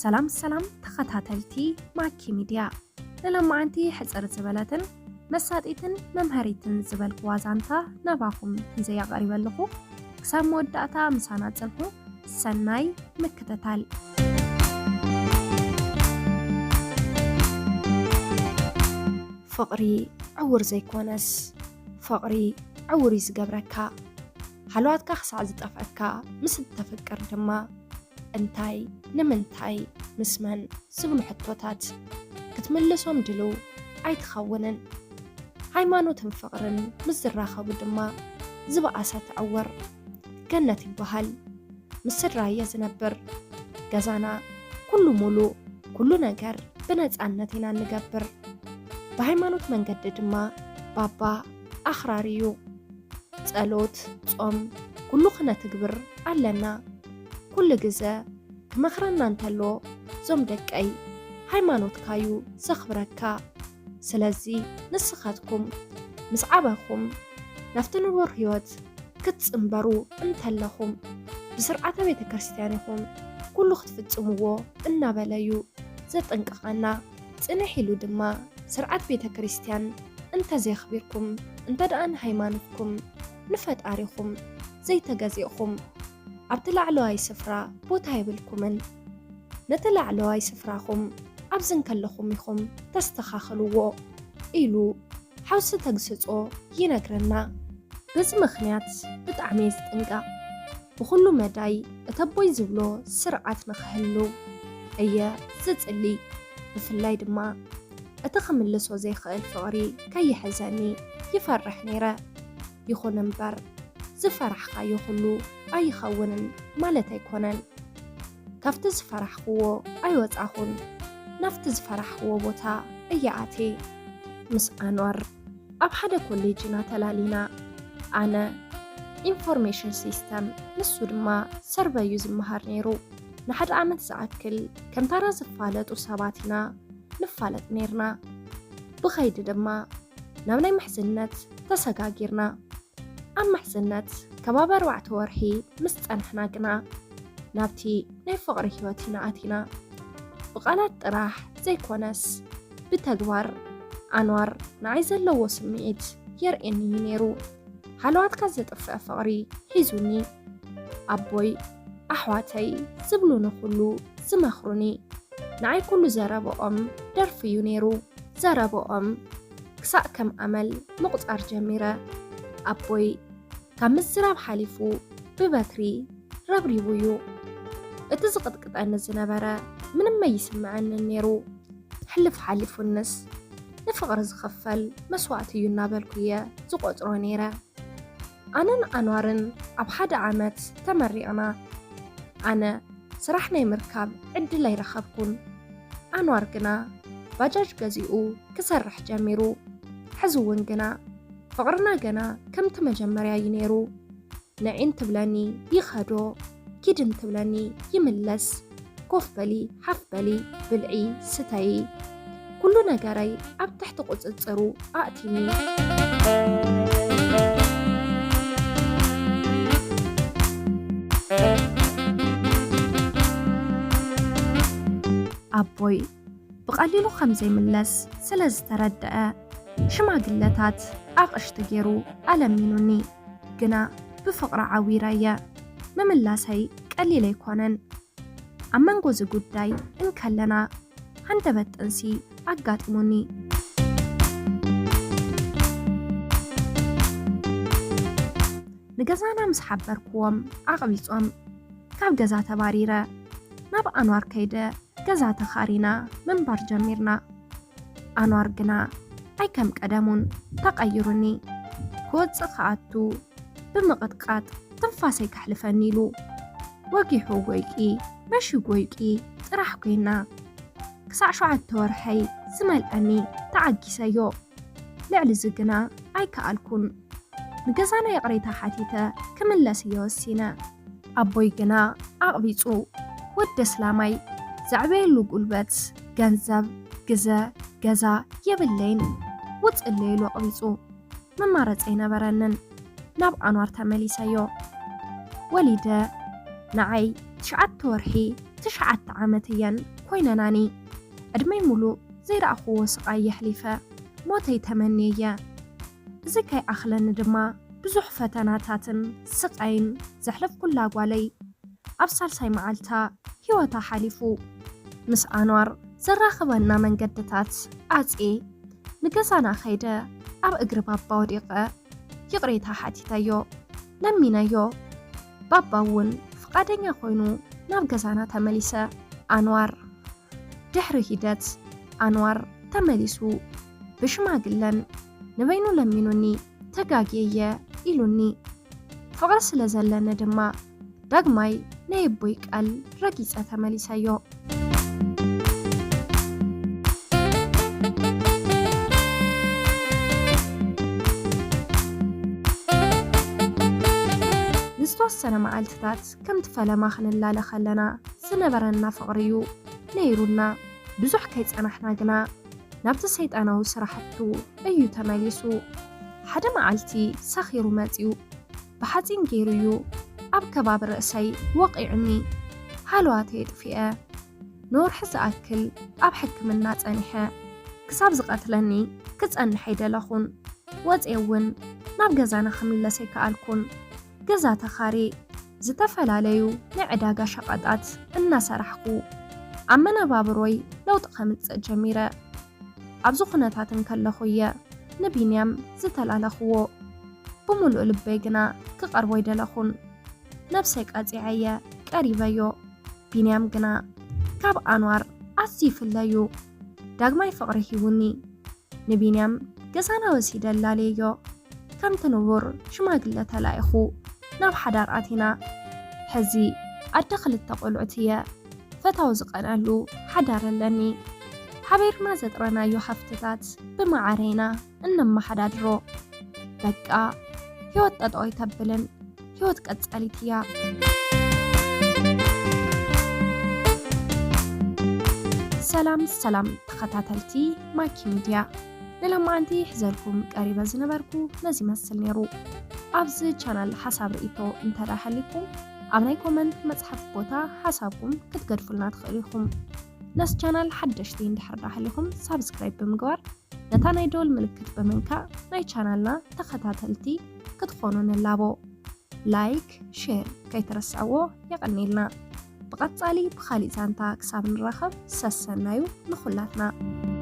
ሰላም ሰላም ተኸታተልቲ ማኪ ሚድያ፣ ንሎማዓንቲ ሕጽር ዝበለትን መሳጢትን መምሃሪትን ዝበልክዋ ዛንታ ናባኹም ሒዘ ያቐሪበለኹ። ክሳብ መወዳእታ ምሳና ጽንሑ። ሰናይ ምክትታል። ፍቕሪ ዕውር ዘይኮነስ፣ ፍቕሪ ዕውር እዩ ዝገብረካ። ሃለዋትካ ክሳዕ ዝጠፍኣካ ምስ እተፍቅር ድማ እንታይ፣ ንምንታይ፣ ምስ መን ዝብሉ ሕቶታት ክትምልሶም ድልው ኣይትኸውንን። ሃይማኖትን ፍቕርን ምስ ዝራኸቡ ድማ ዝበኣሰ ትዕወር። ገነት ይበሃል። ምስ ስድራ እየ ዝነብር። ገዛና ኩሉ ሙሉ፣ ኩሉ ነገር ብነጻነት ኢና እንገብር። ብሃይማኖት መንገዲ ድማ ባባ ኣኽራሪ እዩ። ጸሎት፣ ጾም፣ ኩሉ ክነትግብር ኣለና። ኩሉ ግዘ ክመኽረና እንተሎ፣ ዞም ደቀይ፣ ሃይማኖትካዩ ዘኽብረካ። ስለዚ ንስኻትኩም ምስ ዓበኹም ናብቲ ንቡር ህይወት ክትጽንበሩ እንተለኹም፣ ብስርዓተ ቤተ ክርስቲያን ኢኹም ኩሉ ክትፍጽምዎ እናበለዩ ዘጠንቅቐና። ጽንሕ ኢሉ ድማ ስርዓት ቤተ ክርስቲያን እንተዘየኽቢርኩም፣ እንተ ደኣ ንሃይማኖትኩም ንፈጣሪኹም ዘይተገዚእኹም፣ ኣብቲ ላዕለዋይ ስፍራ ቦታ የብልኩምን። ነቲ ላዕለዋይ ስፍራኹም ኣብዚ እንከለኹም ኢኹም ተስተኻኽልዎ ኢሉ ሓውሲ ተግስጾ ይነግረና። በዚ ምኽንያት ብጣዕሚ እየ ዝጥንቀቕ። ብኹሉ መዳይ እቲ ኣቦይ ዝብሎ ስርዓት ንኽህሉ እየ ዝጽሊ። ብፍላይ ድማ እቲ ክምልሶ ዘይክእል ፍቕሪ ከይሕዘኒ ይፈርሕ ነይረ። ይኹን እምበር ዝፈራሕካዮ ኩሉ ኣይኸውንን ማለት ኣይኮነን። ካብቲ ዝፈራሕክዎ ኣይወጻኹን። ናብቲ ዝፈራሕክዎ ቦታ እየ ኣትየ። ምስ ኣንዋር ኣብ ሓደ ኮሌጅ ኢና ተላሊና። ኣነ ኢንፎርሜሽን ሲስተም፣ ንሱ ድማ ሰርቨይ እዩ ዝመሃር ነይሩ። ንሓደ ዓመት ዝኣክል ከም ታራ ዝፋለጡ ሰባት ኢና ንፋለጥ ነይርና። ብኸይዲ ድማ ናብ ናይ ምሕዝነት ተሰጋጊርና። ኣብ ምሕዝነት ከባቢ ኣርባዕተ ወርሒ ምስ ጸናሕና ግና ናብቲ ናይ ፍቕሪ ህይወት ኢና ኣቲና። ብቓላት ጥራሕ ዘይኮነስ ብተግባር ኣንዋር ንዓይ ዘለዎ ስምዒት የርእየኒ እዩ ነይሩ። ሃለዋትካ ዘጥፍአ ፍቕሪ ሒዙኒ። ኣቦይ፣ ኣሕዋተይ ዝብሉኒ ኩሉ ዝመኽሩኒ። ንዓይ ኩሉ ዘረበኦም ደርፊ እዩ ነይሩ። ዘረበኦም ክሳእ ከም ኣመል ምቑጻር ጀሚረ። ኣቦይ ካብ ምዝራብ ሓሊፉ ብበትሪ ረብሪቡ እዩ። እቲ ዝቕጥቅጠኒ ዝነበረ ምንም ኣይስምዐንን ነይሩ። ሕልፍ ሓሊፉንስ ንፍቕሪ ዝኽፈል መስዋእቲ እዩ እናበልኩ እየ ዝቖጽሮ ነይረ። ኣነን ኣንዋርን ኣብ ሓደ ዓመት ተመሪቕና። ኣነ ስራሕ ናይ ምርካብ ዕድል ኣይረኸብኩን። ኣንዋር ግና ባጃጅ ገዚኡ ክሰርሕ ጀሚሩ። ሕዚ እውን ግና ፍቕርና ገና ከምቲ መጀመርያ እዩ ነይሩ። ንዒ እንትብለኒ ይኸዶ፣ ኪድ እንትብለኒ ይምለስ። ኮፍ በሊ፣ ሓፍ በሊ፣ ብልዒ፣ ስተዪ፣ ኩሉ ነገረይ ኣብ ትሕቲ ቁጽጽሩ ኣእቲኒ። ኣቦይ ብቐሊሉ ከም ዘይምለስ ስለ ዝተረድአ፣ ሽማግለታት ኣቕሽቲ ገይሩ ኣለሚኑኒ። ግና ብፍቕሪ ዓዊረየ። ምምላሰይ ቀሊል ኣይኮነን። ኣብ መንጎ እዚ ጉዳይ እንከለና፣ ሃንደበት ጥንሲ ኣጋጢሙኒ። ንገዛና ምስ ሓበርክዎም ኣቕቢጾም፣ ካብ ገዛ ተባሪረ። ናብ ኣንዋር ከይደ ገዛ ተኻሪና ምንባር ጀሚርና። ኣንዋር ግና ኣይከም ቀደሙን ተቐይሩኒ። ክወጽእ ክኣቱ ብምቕጥቃጥ ትንፋሰይ ከሕልፈኒ ኢሉ። ወጊሑ ጎይቂ፣ መሽዩ ጎይቂ ጥራሕ ኮይና። ክሳዕ ሸውዓተ ወርሐይ ዝመልኣኒ ተዓጊሰዮ። ልዕሊ እዚ ግና ኣይከኣልኩን። ንገዛና ይቕሬታ ሓቲተ ክምለስ እየ ወሲነ። ኣቦይ ግና ኣቕቢጹ፣ "ወዲ ኣስላማይ፣ ዘዕበየሉ ጉልበት፣ ገንዘብ፣ ግዘ፣ ገዛ የብለይን፣ ውጽእ" ኢሉ ኣቕቢጹ። መማረጺ ኣይነበረንን። ናብ ኣንዋር ተመሊሰዮ። ወሊደ፣ ንዓይ ትሽዓተ ወርሒ፣ ትሽዓተ ዓመት እየን ኮይነናኒ። ዕድመይ ሙሉእ ዘይረኣኽዎ ስቓይ የሕሊፈ፣ ሞተይ ተመንየየ። እዚ ከይኣኽለኒ ድማ ብዙሕ ፈተናታትን ስቓይን ዘሕለፍኩላ ጓለይ፣ ኣብ ሳልሳይ መዓልታ ህይወታ ሓሊፉ። ምስ ኣንዋር ዘራኽበና መንገድታት ዓጽየ፣ ንገዛና ከይደ ኣብ እግሪ ባባ ወዲቐ ይቕሬታ ሓቲተዮ፣ ለሚነዮ። ባባ እውን ፍቓደኛ ኮይኑ ናብ ገዛና ተመሊሰ። ኣንዋር ድሕሪ ሂደት ኣንዋር ተመሊሱ ብሽማግለን ንበይኑ ለሚኑኒ፣ ተጋግየየ ኢሉኒ። ፍቕሪ ስለ ዘለኒ ድማ ዳግማይ ናይ ኣቦይ ቃል ረጊጸ ተመሊሰዮ። ንዝተወሰነ መዓልትታት ከምቲ ፈለማ ክንላለ ከለና ዝነበረና ፍቕሪ እዩ ነይሩና። ብዙሕ ከይጸናሕና ግና ናብቲ ሰይጣናዊ ስራሕቱ እዩ ተመሊሱ። ሓደ መዓልቲ ሰኺሩ መጺኡ ብሓጺን ገይሩ እዩ ኣብ ከባቢ ርእሰይ ወቒዑኒ። ሃለዋተይ ኣጥፊኤ ንወርሒ ዝኣክል ኣብ ሕክምና ጸኒሐ። ክሳብ ዝቐትለኒ ክጸንሕ ኣይደለኹን። ወጽየ እውን ናብ ገዛና ክምለስ ኣይከኣልኩን። ገዛ ተኻርየ፣ ዝተፈላለዩ ናይ ዕዳጋ ሸቐጣት እናሰራሕኩ ኣብ መነባብሮይ ለውጢ ከምጽእ ጀሚረ። ኣብዚ ኩነታት እንከለኹ እየ ንቢንያም ዝተላለኽዎ። ብምሉእ ልበይ ግና ክቐርቦ ኣይደለኹን። ነብሰይ ቀጺዐ እየ ቀሪበዮ። ቢንያም ግና ካብ ኣንዋር ኣዝዩ ይፍለዩ። ዳግማይ ፍቕሪ ሂቡኒ። ንቢንያም ገዛና ወሲደ ኣላለየዮ። ከምቲ ንቡር ሽማግለ ተላኢኹ ናብ ሓዳር ኣቲና። ሕዚ ኣደ ክልተ ቆልዑት እየ። ፈታዊ ዝቐንኣሉ ሓዳር ኣለኒ። ሓቢርና ዘጥረናዮ ሃፍትታት ብማዕረ ኢና እነመሓዳድሮ። በቃ ህይወት ጠጠው ኣይተብልን፣ ህይወት ቀጻሊት እያ። ሰላም ሰላም ተኸታተልቲ ማኪ ሚድያ፣ ንሎማዓንቲ ሒዘልኩም ቀሪበ ዝነበርኩ ነዚ ይመስል ነይሩ። ኣብዚ ቻናል ሓሳብ ርእይቶ እንተደኣ ሃልይኩም ኣብ ናይ ኮመንት መጽሓፍ ቦታ ሓሳብኩም ክትገድፉልና ትኽእሉ ኢኹም። ነዚ ቻናል ሓደሽቲ እንድሕር ደኣ ሃሊኹም ሳብስክራይብ ብምግባር ነታ ናይ ደወል ምልክት ብምንካእ ናይ ቻናልና ተኸታተልቲ ክትኾኑ ንላቦ። ላይክ፣ ሼር ከይትረስዕዎ የቐንየልና። ብቐጻሊ ብኻሊእ ዛንታ ክሳብ ንራኸብ ሰሰናዩ ንኹላትና።